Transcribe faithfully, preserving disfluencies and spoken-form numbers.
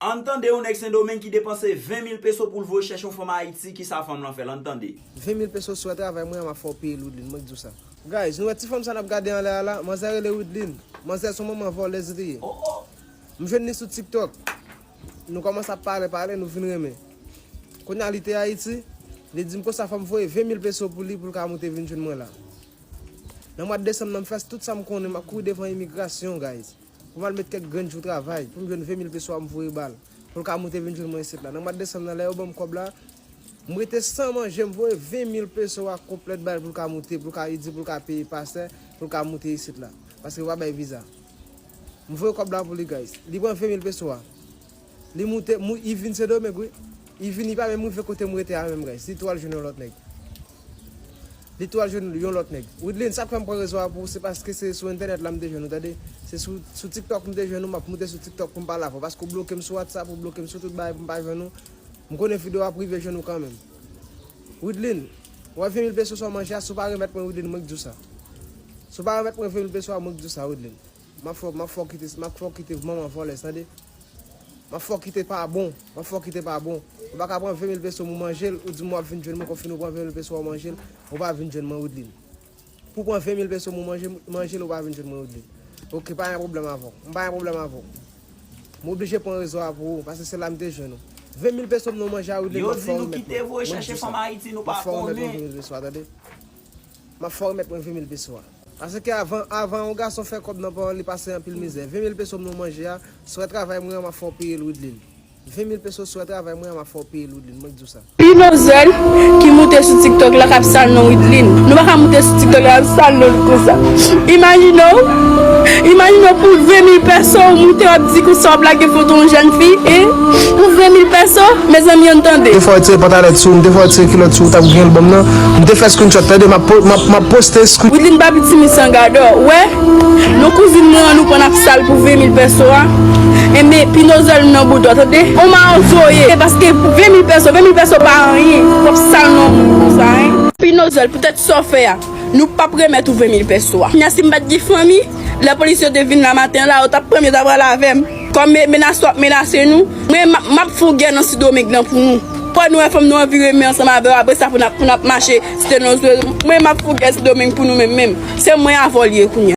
Ann tande yon nèg Sendomeng ki depanse ven mil peso pou l voye chèche yon fanm Ayiti, kisa fanm lan fè l, ann tande. Ven mil peso sou travay mwen an, m ap fè w peye l, Widlin, mwen k di w sa. Guys, nou wè ti fanm sa n ap gade anlè a la, manzè rele Widlin. Manzè se yon manman vòlèz li ye. M jwenn li sou TikTok. Nou kòmanse ap pale, pale, nou vin renmen. Kounye a li te Ayiti, li di m konsa fò m voye ven mil peso pou li pou l ka moute vin jwenn mwen la. Nan mwa desanm nan m fè tout sa m konnen, m ap kouri devan imigrasyon, guys. Pou m al met kèk grenn jou travay, pou m jwenn ven mil peso a m voye ba l. Pou l ka moute vin jwenn mwen isit la. Nan mwa desanm nan, lè yo ban m kòb la, m rete san manje, m voye ven mil peso a konplèt ba l pou l ka moute, pou l ka, li di pou l ka peye pasè, pou l ka moute isit la. Paske yo pa bay viza. M voye kòb la pou li, guys. Li pran ven mil peso a. Li moute, mou, li vin Sendomeng, wi. Li vin, li pa menm rive kote m rete a menm, guys. Li tou al jwenn yon lòt nèg. Li tou al jwenn yon lòt nèg. Widlin, sa k fè m pran rezo a pou ou, se paske se sou entènèt la m te jwenn ou, tande. Se sou, sou TikTok m te jwenn ou, m ap moute sou TikTok pou m pale avè w. Paske w bloke m sou WhatsApp, ou bloke m sou tout bagay pou m pa jwenn ou. M konnen videyo a ap rive jwenn ou kanmenm. Widlin, w wè ven mil peso sa w manje a, si w pa remèt mwen, Widlin, mwen k di w sa. Si w pa remèt mwen ven mil peso a, mwen k di w sa, Widlin. M ap fè, m ap fè w kite, m ap fè w kite manman vòlèz, tande. M ap fè w kite pa bon, m ap fè w kite pa bon. Ou pa ka pran ven mil peso m ou manje l, ou di m w ap vin jwenn mwen, kon fini w pran ven mil peso a w manje l, ou pa vin jwenn mwen, Widlin. Pou w pran ven mil peso m ou manje, manje l, ou pa vin jwenn mwen, Widlin. Oke, pa gen pwoblèm avè w. M pa gen pwoblèm avè w. M oblije pran rezo a pou ou, paske se la m te jwenn ou. Ven mil peso m nan w manje a, Widlin, m ap fè w remèt mwen. Yo di nou kite voye chèche fanm Ayiti, nou pa konnen. M ap fè w remèt mwen ven mil peso a, tande. M ap fè w remèt mwen ven mil peso a. Paske avan, avan yon gason fè kòb nan pa w, li pase anpil mizè. Ven mil peso m nan w manje a, si w wè travay mwen an, m ap fè w peye l, Widlin. Ven mil peso si w wè travay mwen an, m ap fè w peye l, Widlin, mwen k di w sa. Pinozèl ki moute sou TikTok la k ap sal non Widlin. Nou pa ka moute sou TikTok la k ap sal non l konsa. Imajine w, imajine w pou ven mil peso ou moute w ap di konsa w ap lage foto yon jèn fi, e pou ven mil peso, mezanmi ann tande. Te fè w tire pantalèt sou ou, m te fè w tire kilòt sou ou, t ap gen l ban m nan. M te fè screenshot, tande, m ap po-, m ap, m ap poste screen. Widlin pa piti mi san gadò, wè. Non kouzin mwen an nou pran ap sal pou ven mil peso a. Enben, pinozèl m nan bout ou, tande. On mawozo ye. Se paske ven mil peso, ven mil peso pa anyen. W ap sal non moun konsa, en. Pinozèl, poutèt sa w fè a, nou p ap remèt ou ven mil peso a. Kounya si m pa t gen fanmi, lè polis yo te vin la maten an la, yo t ap pran m, yo t ap pral avè m. Kòm me-, menas w ap menase nou, mwen m ap, m ap fè yon gè nan Sendomeng nan pou nou. Pou nou wè fanm nou anvi renmen ansanm avè w, apre sa pou n ap, pou n ap mache Site Nozwe. Mwen m ap fè yon gè Sendomeng pou nou menm menm. Se mwen avè w li ye kounya.